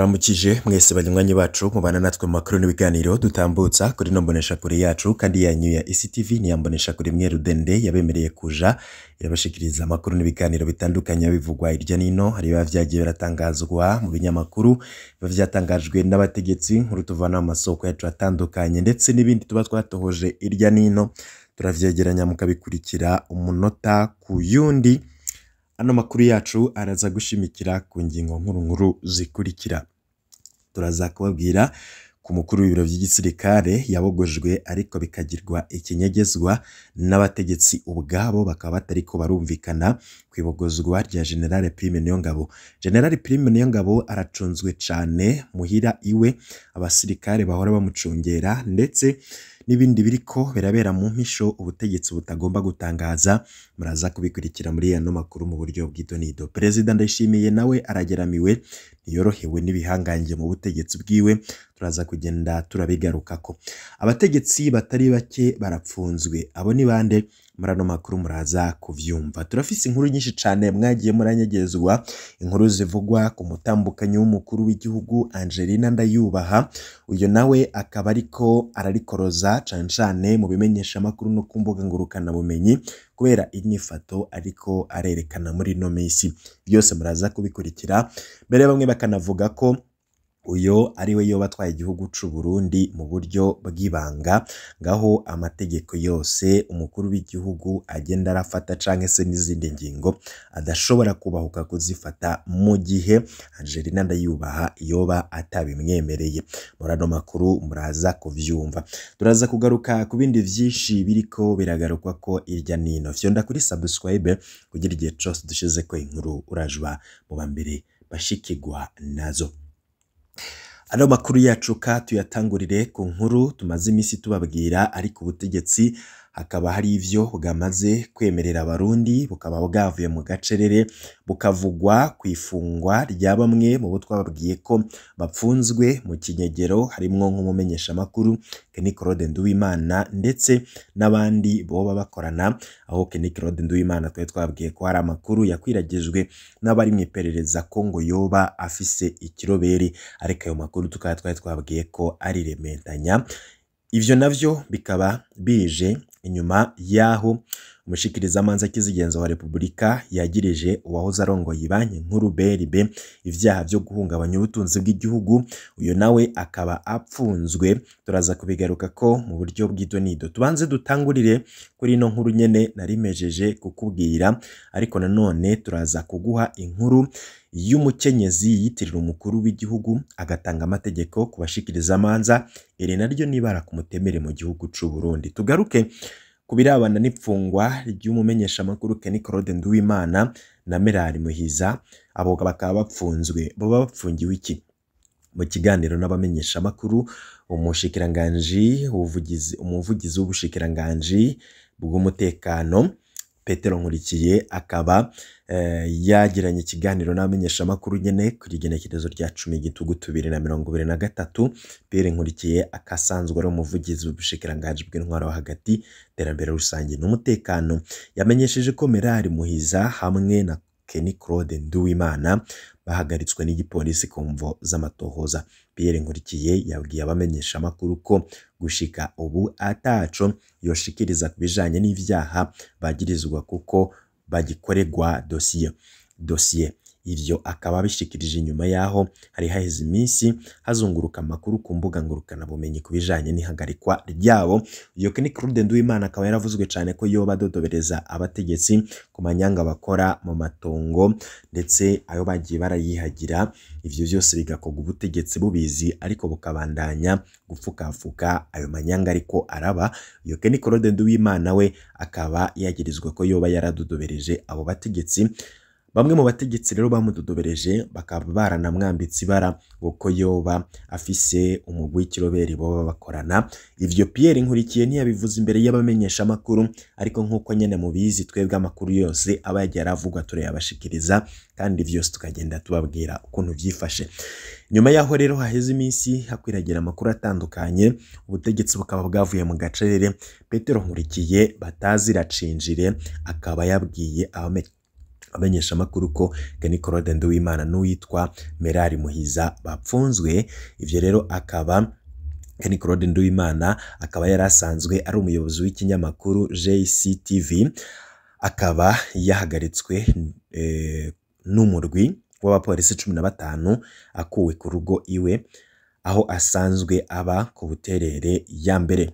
Ndabaramukije mwese banywanyi bacu mubana natwe mu makuru n'ibiganiro dutambutsa kuri no mboneshakure yacu kandi yanyu ya ECTV. Ni ya mboneshakure imwe rudende yabemereye kuja irabashikiriza amakuru n'ibiganiro bitandukanye bivugwa hirya nino. Hari biba vyagiye biratangazwa mu binyamakuru, biba vyatangajwe n'abategetsi, nkuru tuvana mu masoko yacu atandukanye, ndetse n'ibindi tuba twatohoje hirya nino, turavyegeranya mukabikurikira umunota ku yundi. Ano makuru yacu araza gushimikira ku ngingo nkuru nkuru zikurikira. Turaza kubabwira ku mukuru w'ibiro vy'igisirikare yabogojwe ariko bikagirwa ikinyegezwa n'abategetsi ubwabo, bakaba batariko barumvikana kwibogozwa rya General Prime Niyongabo. General Prime Niyongabo aracunzwe cane muhira iwe, abasirikare bahora bamucungera, ndetse n'ibindi biriko birabera mu mpisho ubutegetsi butagomba gutangaza. Muraza kubikurikira muri ano makuru mu buryo bw'idonido. Perezida Ndayishimiye nawe arageramiwe, ntiyorohewe n'ibihangange mu butegetsi bwiwe, turaza kugenda turabigarukako. Abategetsi batari bake barapfunzwe, abo ni bande? Muri ano makuru muraza kuvyumva. Turafise inkuru nyinshi cane mwagiye muranyegezwa, inkuru zivugwa ku mutambukanyi w'umukuru w'igihugu Angelina Ndayubaha. Uyo nawe akaba ariko ararikoroza cane cane mu bimenyesha makuru no ku mbuga ngurukana bumenyi kubera inyifato ariko arerekana muri ino misi. Byose muraza kubikurikira. Mbere bamwe bakanavuga ko uyo ari we yoba atwaye igihugu c'u Burundi mu buryo bw'ibanga, ngaho amategeko yose umukuru w'igihugu agenda arafata canke se n'izindi ngingo adashobora kubahuka kuzifata mu gihe Angelina Ndayubaha yoba atabimwemereye. Muri ano makuru muraza kuvyumva. Turaza kugaruka ku bindi vyinshi biriko biragarukwa ko irya nino. Fyonda kuri subscribe kugira igihe cose dushizeko inkuru urajwa mu bambere bashikirwa nazo. Ano makuru yacu ka tuyatangurire ku nkuru tumaze imisi tubabwira, ariko ubutegetsi hakaba hari ivyo bwamaze kwemerera abarundi, bukaba bwavuye mu gacerere, bukavugwa kwifungwa rya bamwe mu bo twababwiye ko bapfunzwe mu kinyegero, harimwo nk'umumenyeshamakuru Kenny Claude Nduwimana ndetse n'abandi boba bakorana. Aho Kenny Claude Nduwimana twari twabwiye ko hari amakuru yakwiragijwe n'abari mu iperereza ko ngo yoba afise ikiroberi, ariko ayo makuru tukaba twari twabwiye ko ari rementanya. Ivyo navyo bikaba bije inyuma yaho umushikirizamanza kizigenza wa Republika yagirije uwahoze arongoye banki nkuru BRB ivyaha vyo guhungabanya ubutunzi bw'igihugu, uyo nawe akaba apfunzwe. Turaza kubigaruka ko mu buryo bw'idonido. Tubanze dutangurire kuri ino nkuru nyene narimejeje kukubwira, ariko nanone turaza kuguha inkuru y'umukenyezi yitirira umukuru w'igihugu agatanga amategeko ku bashikirizamanza. Iri naryo nibara ku mutemere mu gihugu c'u Burundi. Tugaruke ku birabana n'ipfungwa ry'umumenyeshamakuru Kenny Claude Nduwimana na Merari Muhiza, abo bakaba bapfunzwe. Boba bapfungiwe iki? Mu kiganiro n'abamenyeshamakuru, umushikiranganji umuvugizi w'ubushikiranganji bw'umutekano Petero Nkurikiye akaba yagiranye ikiganiro n'abamenyeshamakuru nyene kuri igenekerezo rya 10 Gitugutu 2023. Pierre Nkurikiye akasanzwe ari umuvugizi w'ubushikiranganji bw'intwaro hagati, iterambere rusange n'umutekano, yamenyesheje ko Merari Muhiza hamwe na Kenny Claude Nduwimana bahagaritswe n'igipolisi ku mvo z'amatohoza. Pierre Nkurikiye yabwiye abamenyeshamakuru ko gushika ubu ataco yoshikiriza ku bijanye n'ivyaha bagirizwa kuko bagikoregwa dosiye. Ivyo akaba abishikirije inyuma yaho hari haheze iminsi hazunguruka amakuru ku mbuga ngurukana bumenyi ku bijanye n'ihagarikwa ryabo. Iyo Kenny Claude Nduwimana akaba yaravuzwe cane ko yoba adodobereza abategetsi ku manyanga bakora mu matongo, ndetse ayo bagiye barayihagira. Ivyo vyose bigakorwa ubutegetsi bubizi, ariko bukabandanya gupfukafuka ayo manyanga ariko araba. Iyo Kenny Claude Nduwimana we akaba yagirizwa ko yoba yaradodobereje abo bategetsi. Bamwe mu bategetsi rero bamudodobereje bakaba baranamwambitse ibara ngo ko yoba afise umugwi w'ikiroberi boba bakorana. Ivyo Pierre Nkurikiye ntiyabivuze imbere y'abamenyeshamakuru, ariko nk'uko nyene mubizi twebwe amakuru yose aba yagiye aravugwa turayabashikiriza, kandi vyose tukagenda tubabwira ukuntu vyifashe. Nyuma yaho rero haheze iminsi hakwiragira amakuru atandukanye, ubutegetsi bukaba bwavuye mu gacerere. Petero Nkurikiye bataziracinjire akaba yabwiye Abamenyesha makuru ko Kenny Claude Nduwimana n'uwitwa Merari Muhiza bapfunzwe. Ivyo rero akaba Kenny Claude Nduwimana akaba yarasanzwe ari umuyobozi w'ikinyamakuru JCTV, akaba yahagaritswe n'umurwi w'abapolisi 15 akuwe ku rugo iwe aho asanzwe aba ku Buterere ya mbere.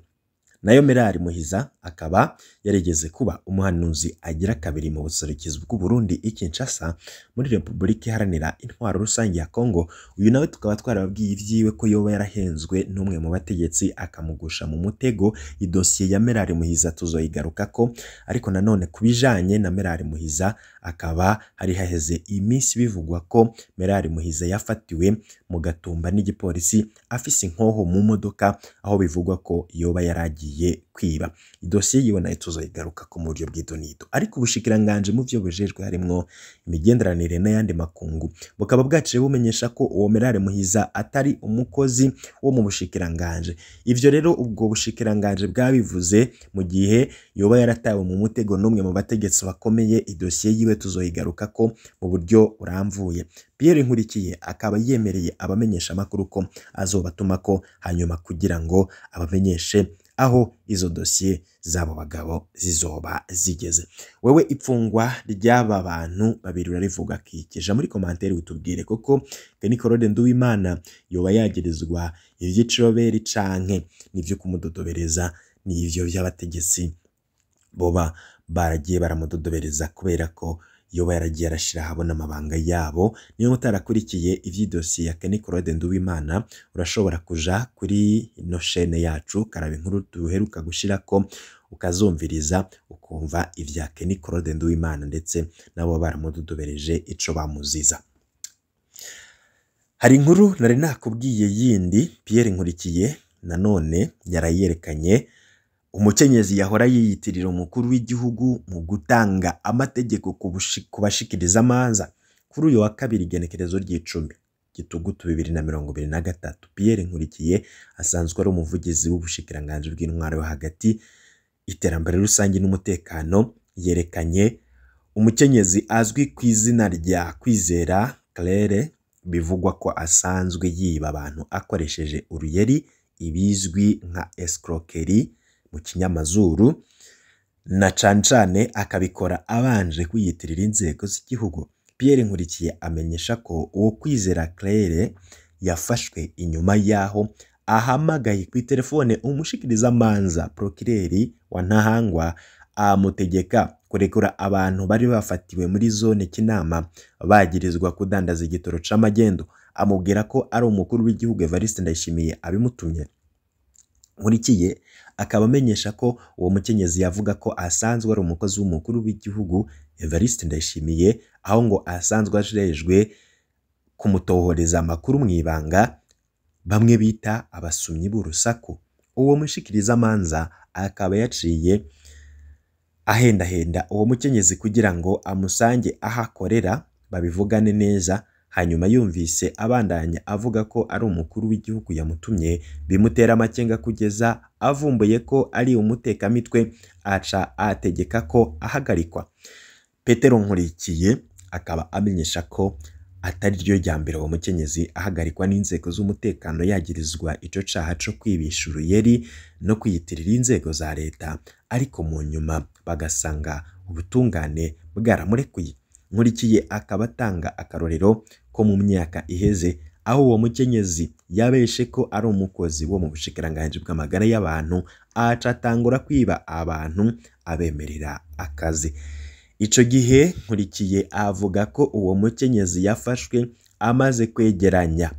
Nayo Merari Muhiza akaba yarigeze kuba umuhanuzi agira kabiri mu buserukizi bw'u Burundi i Kinshasa muri Repubulika Iharanira Intwaro Rusange ya Kongo. Uyu nawe tukaba twarababwiye ivyiwe ko yoba yarahenzwe n'umwe mu bategetsi akamugusha mu mutego. Idosiye ya Merari Muhiza tuzoyigarukako, ariko nanone kubijanye na Merari Muhiza akaba hari haheze iminsi bivugwa ko Merari Muhiza yafatiwe mu Gatumba n'igipolisi afise inkoho mu modoka, aho bivugwa ko yoba yaragiye kwiba. Idosiye yiwe nayo tuzoyigaruka ko mu buryo bw'idonito. Ariko ubushikiranganje mu vyo bujejwe harimwo imigenderanire n'ayandi makungu bukaba bwaciye bumenyesha ko uwo Merari Muhiza atari umukozi wo mu bushikiranganje. Ivyo rero ubwo bushikiranganje bwabivuze mu gihe yoba yaratawe mu mutego n'umwe mu bategetsi bakomeye. Idosiye yiwe tuzoyigaruka ko mu buryo buramvuye. Pierre Nkurikiye akaba yemereye abamenyesha makuru ko azobatumako hanyuma kugira ngo abamenyeshe aho izo dosiye z'abo bagabo zizoba zigeze. Wewe ipfungwa ry'aba bantu babiri urarivuga kikija muri commentaire utubwire koko Kenny Claude Nduwimana yoba yagerezwa ivy'iciroberi canke nivyo kumudodobereza n'ivyo by'abategetsi boba baragiye baramudodobereza kubera ko yoba yaragiye arashira habona amabanga yabo. Niyo mutarakurikiye ivy'idosiye ya Kenny Claude Nduwimana, urashobora kuja kuri ino chaîne yacu karaba inkuru duheruka gushirako ukazumviriza ukumva ivya Kenny Claude Nduwimana ndetse nabo baramudodobereje ico bamuziza. Hari inkuru nari nakubwiye yindi Pierre Nkurikiye nanone yarayerekanye umukenyezi yahora yiyitirira umukuru w'igihugu mu gutanga amategeko kubashikiriza amanza. Kuri uyu wa kabiri igenekerezo ry'icumi Gitugutu 2023, Pierre Nkurikiye asanzwe ari umuvugizi w'ubushikiranganje bw'intwaro yo hagati, iterambere rusange n'umutekano, yerekanye umukenyezi azwi ku izina rya Kwizera Claire bivugwa ko asanzwe yiba abantu akoresheje uruyeri, ibizwi nka escroquerie mu kinyamazuru, na cane cane akabikora abanje kwiyitirira inzego z'igihugu. Pierre Nkurikiye amenyesha ko uwo Kwizera Claire yafashwe inyuma yaho ahamagaye ku telefone umushikirizamanza procureur wa Ntahangwa amutegeka kurekura abantu bari bafatiwe muri zone Kinama bagirizwa kudandaza igitoro c'amagendo, amubwira ko ari umukuru w'igihugu Evariste Ndayishimiye abimutumye. Nkurikiye akaba amenyesha ko uwo mukenyezi yavuga ko asanzwe ari umukozi w'umukuru w'igihugu Evariste Ndayishimiye, aho ngo asanzwe ajejwe kumutohoreza amakuru mw'ibanga bamwe bita abasumyi b'urusaku. Uwo mushikirizamanza akaba yaciye ahendahenda uwo mukenyezi kugira ngo amusange aho akorera babivugane neza, hanyuma yumvise abandanya avuga ko ari umukuru w'igihugu yamutumye, bimutera amakenga kugeza avumbuye ko ari umutekamitwe, aca ategeka ko ahagarikwa. Petero Nkurikiye akaba amenyesha ko atari ryo rya mbere uwo mukenyezi ahagarikwa n'inzego z'umutekano yagirizwa ico caha co kwibisha uruyeri no kwiyitirira inzego za leta, ariko mu nyuma bagasanga ubutungane bwaramurekuye. Nkurikiye akaba atanga akarorero ko mu myaka iheze aho uwo mukenyezi yabeshe ko ari umukozi wo mu bushikiranganji bw'amagara y'abantu, aca atangura kwiba abantu abemerera akazi. Ico gihe Nkurikiye avuga ko uwo mukenyezi yafashwe amaze kwegeranya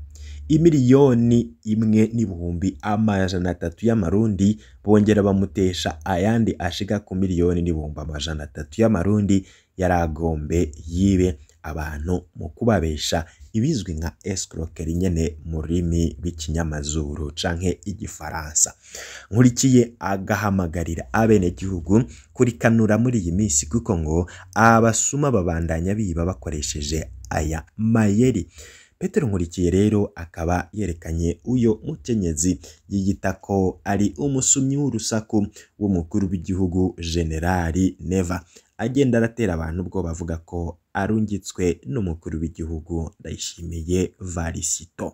1,300,000 y'amarundi, bongera bamutesha ayandi ashika ku 1,300,000 y'amarundi yaragombe yibe abantu mu kubabesha ibizwi nka escroquerie nyene mu rurimi rw'ikinyamazuru canke igifaransa. Nkurikiye agahamagarira abenegihugu kurikanura muri iyi minsi kuko ngo abasuma babandanya biba bakoresheje aya mayeri. Petero Nkurikiye rero akaba yerekanye uyo mukenyezi yiyita ko ari umusumyi w'urusaku w'umukuru w'igihugu Generali Neva. agenda aratera abantu ubwo bavuga ko arungitswe n'umukuru w'igihugu Ndayishimiye Varisito.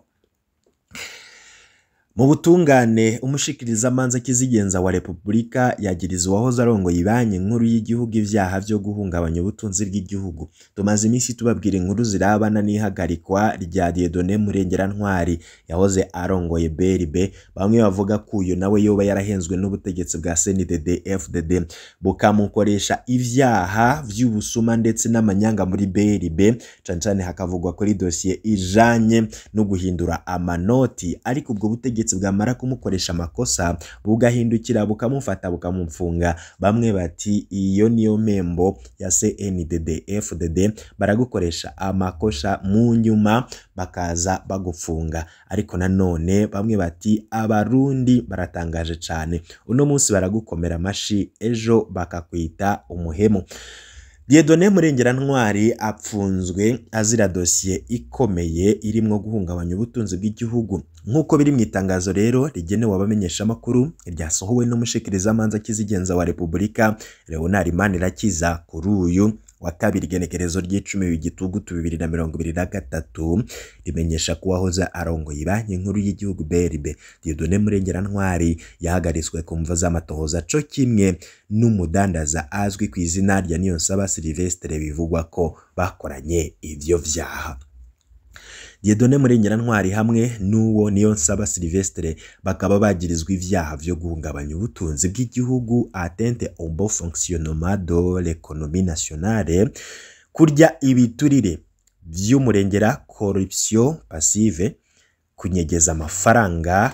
Mu butungane, umushikirizamanza kizigenza wa Repubulika yagiriza uwahoze arongoye Banki Nkuru y'Igihugu ivyaha vyo guhungabanya ubutunzi bw'igihugu. Tumaze iminsi tubabwira inkuru zirabana n'ihagarikwa rya Dieudonné Murengerantwari yahoze arongoye BRB. Bamwe bavuga ko uyu nawe yoba yarahenzwe n'ubutegetsi bwa CNDD FDD bukamukoresha ivyaha vy'ubusuma ndetse n'amanyanga muri BRB, cane cane hakavugwa kuri dosiye ijanye no guhindura amanoti, ariko ubwo butegetsi bwamara kumukoresha amakosa bugahindukira bukamufata bukamupfunga. Bamwe bati iyo niyo membo ya CNDD FDD, baragukoresha amakosa mu nyuma bakaza bagufunga. Ariko nanone bamwe bati abarundi baratangaje cane, uno munsi baragukomera amashi ejo bakakwita umuhemu. Dieudonné Murengerantwari apfunzwe azira dosiye ikomeye irimwo guhungabanya ubutunzi bw'igihugu, nk'uko biri mu itangazo rero rigenewe abamenyeshamakuru ryasohowe n'umushikirizamanza kizigenza wa Repubulika Leonard Manirakiza kuri uyu wa kabiri igenekerezo ry'icumi Igitugutu 2023, rimenyesha ko uwahoze arongoye Banki Nkuru y'Igihugu BRB Dieudonné Murengerantwari yahagaritswe ku mvo z'amatohoza co kimwe n'umudandaza azwi ku izina rya Niyonsaba Sylvestre bivugwa ko bakoranye ivyo vyaha. Dieudonné Murengerantwari hamwe n'uwo Niyonsaba Sylvestre bakaba bagirizwa ivyaha vyo guhungabanya ubutunzi bw'igihugu, atteinte au bon fonctionnement de l'économie nationale, kurya ibiturire vy'umurengera, corruption passive, kunyegeza amafaranga,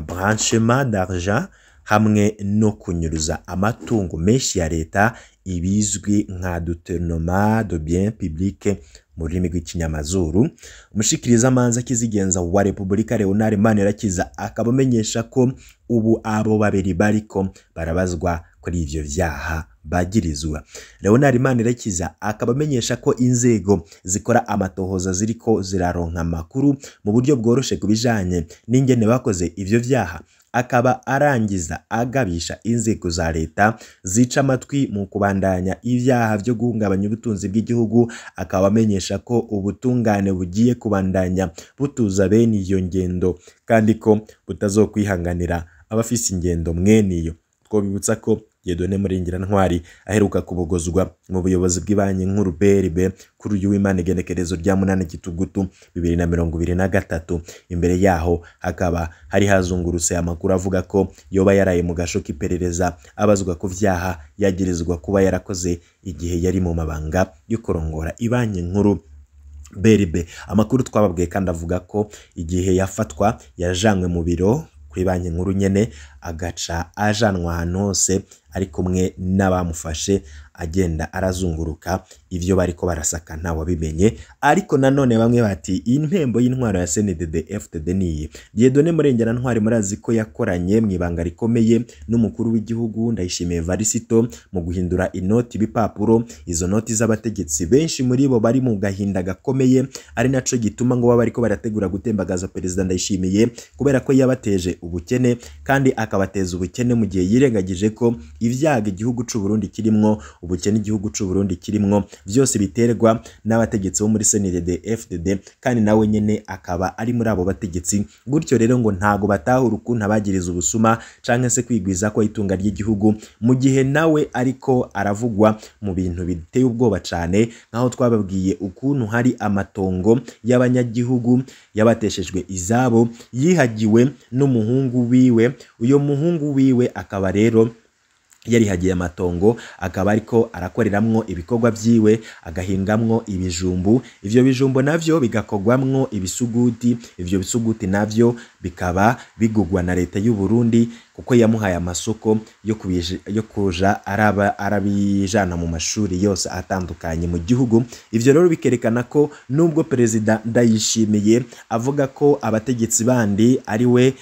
blanchiment d'argent, hamwe no kunyuruza amatungo menshi ya leta, ibizwi nka détournement de biens publics mu rurimi rw'ikinyamazuru. Umushikirizamanza kizigenza wa Repubulika Leonard Manirakiza akaba amenyesha ko ubu abo babiri bariko barabazwa kuri ivyo vyaha bagirizwa. Leonard Manirakiza akaba amenyesha ko inzego zikora amatohoza ziriko ziraronka amakuru mu buryo bworoshe kubijanye n'ingene bakoze ivyo vyaha, akaba arangiza agabisha inzego za leta zica amatwi mu kubandanya ivyaha vyo guhungabanya ubutunzi bw'igihugu. Akaba amenyesha ko ubutungane bugiye kubandanya butuza bene iyo ngendo kandi ko butazokwihanganira abafise ingendo mwene iyo. Twobibutsa ko Dieudonné Murengerantwari aheruka kubogozwa mu buyobozi bw'ibanki nkuru BRB kuri uyu w'Imana igenekerezo rya 8 Gitugutu 2023. Imbere yaho hakaba hari hazungurutse amakuru avuga ko yoba yaraye mu gasho k'iperereza abazwa ku vyaha yagirizwa kuba yarakoze igihe yari mu mabanga yo kurongora ibanki nkuru BRB. Amakuru twababwiye kandi avuga ko igihe yafatwa yajanywe mu biro kuri banki nkuru nyene, agaca ajanwa ahantu hose ari kumwe n'abamufashe, agenda arazunguruka ivyo bariko barasaka ntawabimenye. Ariko nanone bamwe bati impembo y'intwaro ya CNDD FDD niyi. Dieudonné Murengerantwari murazi ko yakoranye mu ibanga rikomeye n'umukuru w'igihugu Ndayishimiye Varisito mu guhindura inoti ibipapuro, izo noti z'abategetsi benshi muri bo bari mu gahinda gakomeye, ari naco gituma ngo baba bariko barategura gutembagaza Perezida Ndayishimiye kubera ko yabateje ubukene, kandi akabateza ubukene mu gihe yirengagije ko ivyaga igihugu c'u Burundi kirimwo, ubukene igihugu c'u Burundi kirimwo byose biterwa n'abategetsi bo muri CNDD FDD, kandi nawe nyene akaba ari muri abo bategetsi. Gutyo rero ngo ntago batahura ukuntu abagiriza ubusuma canke se kwigwiza ko itunga ry'igihugu, mu gihe nawe ariko aravugwa mu bintu biteye ubwoba cane, nkaho twababwiye ukuntu hari amatongo y'abanyagihugu yabateshejwe izabo yihagiwe n'umuhungu wiwe. Uyo muhungu wiwe akaba rero yarihagiye amatongo, akaba ariko arakoreramwo ibikorwa vyiwe, agahingamwo ibijumbu, ivyo bijumbu navyo bigakogwamwo ibisuguti, ivyo bisuguti navyo bikaba bigugwa na leta y'u Burundi kuko yamuhaye amasoko yo kuja arabijana mu mashuri yose atandukanye mu gihugu. Ivyo rero bikerekana ko nubwo Perezida Ndayishimiye avuga ko abategetsi bandi ari we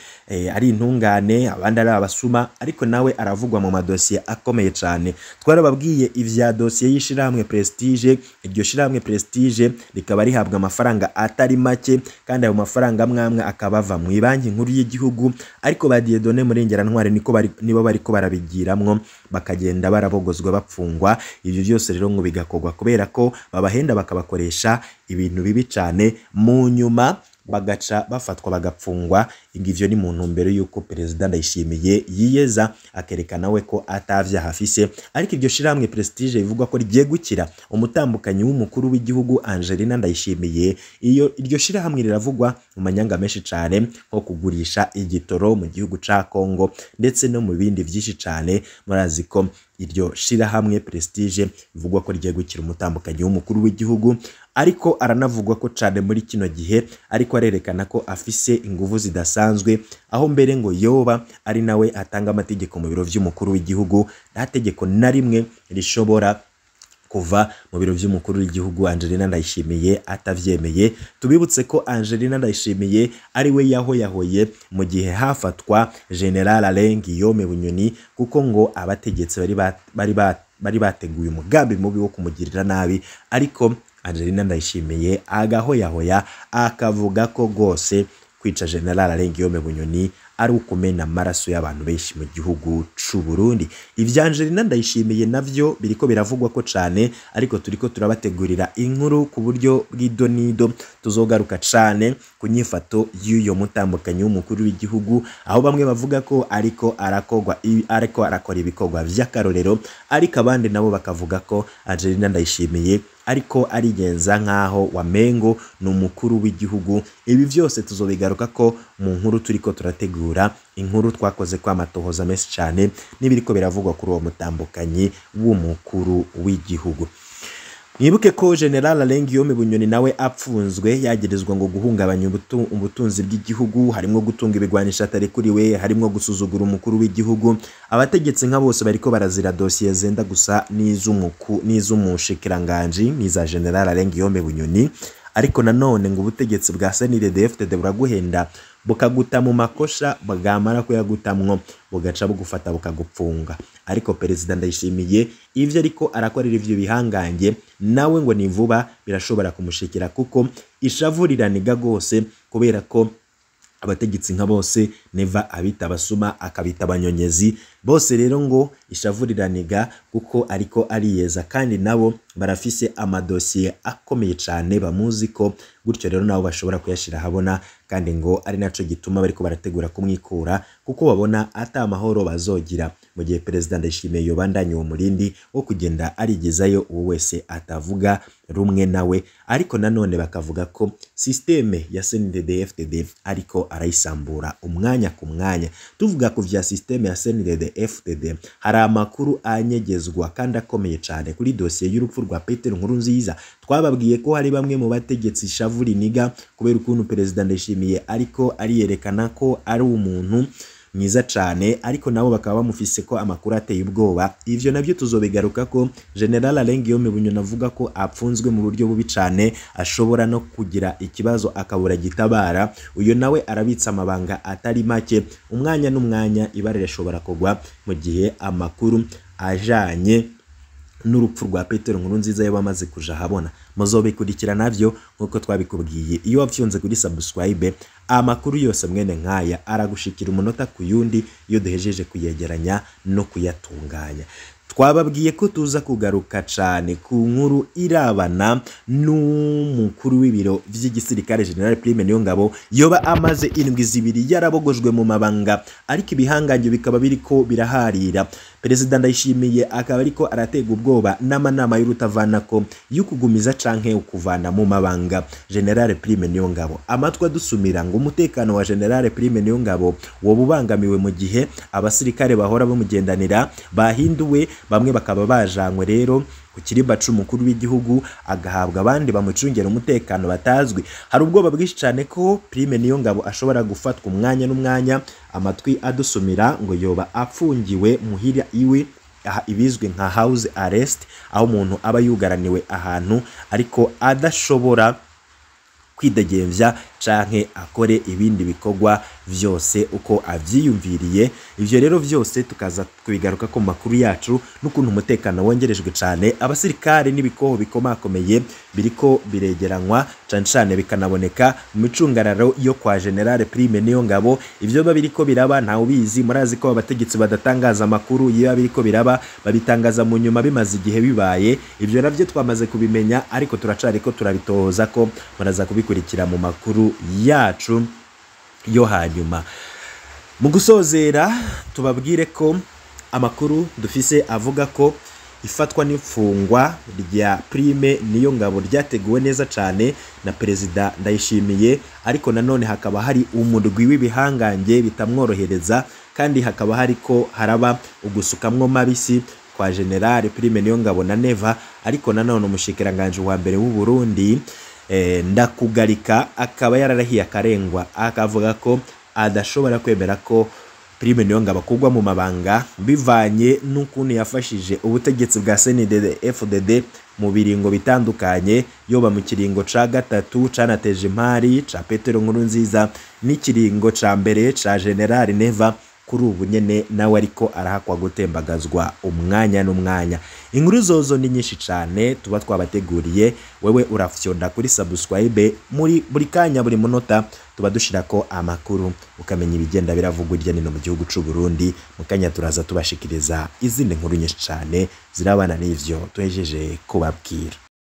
ari intungane abandi ari abasuma, ariko nawe aravugwa mu madosiye akomeye cyane. Twarababwiye ivya dosiye y'ishirahamwe Prestige. Iryo shirahamwe Prestige rikaba rihabwa amafaranga atari make, kandi ayo mafaranga amwe akaba ava mu banki nkuru y'igihugu, ariko ba Dieudonné Murengerantwari Murangirantwari niko bari nibo bariko barabigiramwo, bakagenda barabogozwa bapfungwa. Ivyo byose rero ngo bigakorwa kubera ko babahenda bakabakoresha ibintu bibi cane, mu nyuma bagaca bafatwa bagapfungwa. Ivyo ni mu ntumbero y'uko Perezida Ndayishimiye yiyeza akerekana we ko atavyaha afise. Ariko iryo shirahamwe Prestige bivugwa ko ryegukira umutambukanyi w'umukuru w'igihugu Angelina Ndayishimiye, iyo iryo shirahamwe riravugwa mu manyanga menshi cane, nko kugurisha igitoro mu gihugu ca Congo ndetse no mu bindi vyinshi cane. Murazi ko iryo shirahamwe Prestige bivugwa ko ryegukira umutambukanyi w'umukuru w'igihugu, ariko aranavugwa ko cane muri kino gihe ariko arerekana ko afise inguvu zidasanzwe, aho mbere ngo yoba ari nawe atanga amategeko mu biro vy'umukuru w'igihugu. Nta tegeko na rimwe rishobora kuva mu biro vy'umukuru w'igihugu Angelina Ndayishimiye atavyemeye. Tubibutse ko Angelina Ndayishimiye ari we yahoyahoye mu gihe hafatwa General Alain Guillaume Bunyoni, kuko ngo abategetsi bari bateguye umugambi mubi wo kumugirira nabi, ariko Angelina Ndayishimiye agahoyahoya akavuga ko rwose kwica General Alain Guillaume Bunyoni ari ukumena amaraso y'abantu benshi mu gihugu c'u Burundi. Ivya Angelina Ndayishimiye navyo biriko biravugwa ko cane, ariko turiko turabategurira inkuru ku buryo bw'idonido. Tuzogaruka cane ku nyifato y'uyo mutambukanyi w'umukuru w'igihugu, aho bamwe bavuga ko ariko arakogwa ariko arakora ibikorwa vy'akarorero, ariko abandi nabo bakavuga ko Angelina Ndayishimiye ariko arigenza nkaho wamengo ni umukuru w'igihugu. Ibi vyose tuzobigaruka ko mu nkuru turiko turategura, inkuru twakoze kwa matohoza menshi cane n'ibiriko biravugwa kuri uwo mutambukanyi w'umukuru w'igihugu. Mwibuke ko General Alain Guillaume Bunyoni nawe apfunzwe yagerezwa ngo guhungabanya ubutunzi bw'igihugu, harimwo gutunga ibigwanisha atarekuriwe, harimwo gusuzugura umukuru w'igihugu. Abategetsi nka bose bariko barazira dosiye zenda gusa n'iz'umushikiranganji n'iza General Alain Guillaume Bunyoni. Ariko nanone ngo ubutegetsi bwa CNDD-FDD buraguhenda bukaguta mu makosha, bwamara kuyagutamwo bugaca bugufata bukagupfunga. Ariko Perezida Ndayishimiye ivyo ariko arakorera ivyo bihangange nawe ngo ni vuba birashobora kumushikira, kuko ishavu riraniga gose kubera ko abategetsi nka bose neva abita abasuma akabita abanyonyezi bose. Rero ngo ishavu riraniga kuko ariko ariyeza, kandi nabo barafise amadosiye akomeye cane bamuzi ko gutyo rero nabo bashobora kuyashira habona, kandi ngo ari naco gituma bariko barategura kumwikura, kuko babona ata amahoro bazogira mu gihe Perezida Ndayishimiye yobandanya uwo murindi wo kugenda arigezayo uwo wese atavuga rumwe nawe. Ariko nanone bakavuga ko systeme ya CNDD-FDD ariko arayisambura umwanya ku mwanya. Tuvuga ku vya systeme ya CNDD-FDD, hari amakuru anyegezwa kandi akomeye cane kuri dosiye y'urupfu rwa Petero Nkurunziza. Twababwiye ko hari bamwe mu bategetsi ishavu riniga kubera ukuntu Perezida Ndayishimiye ariko ariyerekana ko ari umuntu mwiza cane, ariko nabo bakaba bamufise ko amakuru ateye ubwoba. Ivyo navyo tuzobigaruka ko General Alain Guillaume Bunyoni avuga ko apfunzwe mu buryo bubi cane, ashobora no kugira ikibazo akabura gitabara. Uyo nawe arabitsa amabanga atari make, umwanya n'umwanya ibara rirashobora kugwa mu gihe amakuru ajanye n'urupfu rwa Petero Nkurunziza yaba amaze kuja habona. Muzobikurikira navyo nkuko twabikubwiye. Iyo wafyonze kuri subscribe, amakuru yose mwene nkaya aragushikira umunota ku yundi iyo duhejeje kuyegeranya no kuyatunganya. Twababwiye ko tuza kugaruka cane ku nkuru irabana n'umukuru w'ibiro vy'igisirikare General Prime Niyongabo, yoba amaze indwi zibiri yarabogojwe mu mabanga, ariko ibihangange bikaba biriko biraharira. Perezida Ndayishimiye akaba ariko aratega ubwoba n'amanama y'urutavanako y'ukugumiza canke ukuvana mu mabanga General Prime Niyongabo. Amatwi adusumira ngo umutekano wa General Prime Niyongabo woba ubangamiwe mu gihe abasirikare bahora bamugendanira bahinduwe, bamwe bakaba bajanywe rero ku kirimba c'umukuru w'igihugu, agahabwa abandi bamucungera umutekano batazwi. Hari ubwoba bwinshi cane ko Prime Niyongabo ashobora gufatwa umwanya n'umwanya. Amatwi adusumira ngo yoba apfungiwe muhira iwe, ibizwi nka house arrest, aho umuntu aba yugaraniwe ahantu ariko adashobora kwidegemvya canke akore ibindi bikorwa vyose uko avyiyumviriye. Ivyo rero vyose tukaza kubigaruka ko makuru yacu, n'ukuntu umutekano wongerejwe cane, abasirikare n'ibikoho bikomakomeye biriko biregeranywa cane cane bikanaboneka mu micungararo yo kwa General Prime Niyongabo. Ivyo biriko biraba ntawe ubizi, murazi ko abategetsi badatangaza amakuru iyo biriko biraba, babitangaza mu nyuma bimaze igihe bibaye. Ivyo navyo twamaze kubimenya, ariko turacariko turabitohoza ko muraza kubikurikira mu makuru yacu yo hanyuma. Mu gusozera tubabwire ko amakuru dufise avuga ko ifatwa n'imfungwa rya Prime Niyongabo ryateguwe neza cane na Perezida Ndayishimiye, ariko nanone hakaba hari umurwi w'ibihangange bitamworohereza, kandi hakaba hariko haraba ugusukamwo mabisi kwa General Prime Niyongabo na Neva. Ariko nanone umushikiranganje wa mbere w'u Burundi Ndakugarika akaba yararahiye akarengwa, akavuga ko adashobora kwemera ko Prime Niyongabo kugwa mu mabanga bivanye n'ukuntu yafashije ubutegetsi bwa CNDD FDD mu biringo bitandukanye, yoba mu kiringo ca gatatu canateje impari ca Petero Nkurunziza n'ikiringo ca mbere ca General Neva. Kuri ubu nyene nawe ariko arahakwa gutembagazwa umwanya n'umwanya. Inkuru zozo ni nyinshi cane tuba twabateguriye, wewe urafyonda kuri subscribe muri buri kanya buri munota tuba dushirako amakuru ukamenya ibigenda biravugwa hirya no mu gihugu c'u Burundi. Mu kanya turaza tubashikiriza izindi nkuru nyinshi cane zirabana n'ivyo tuhejeje kubabwira.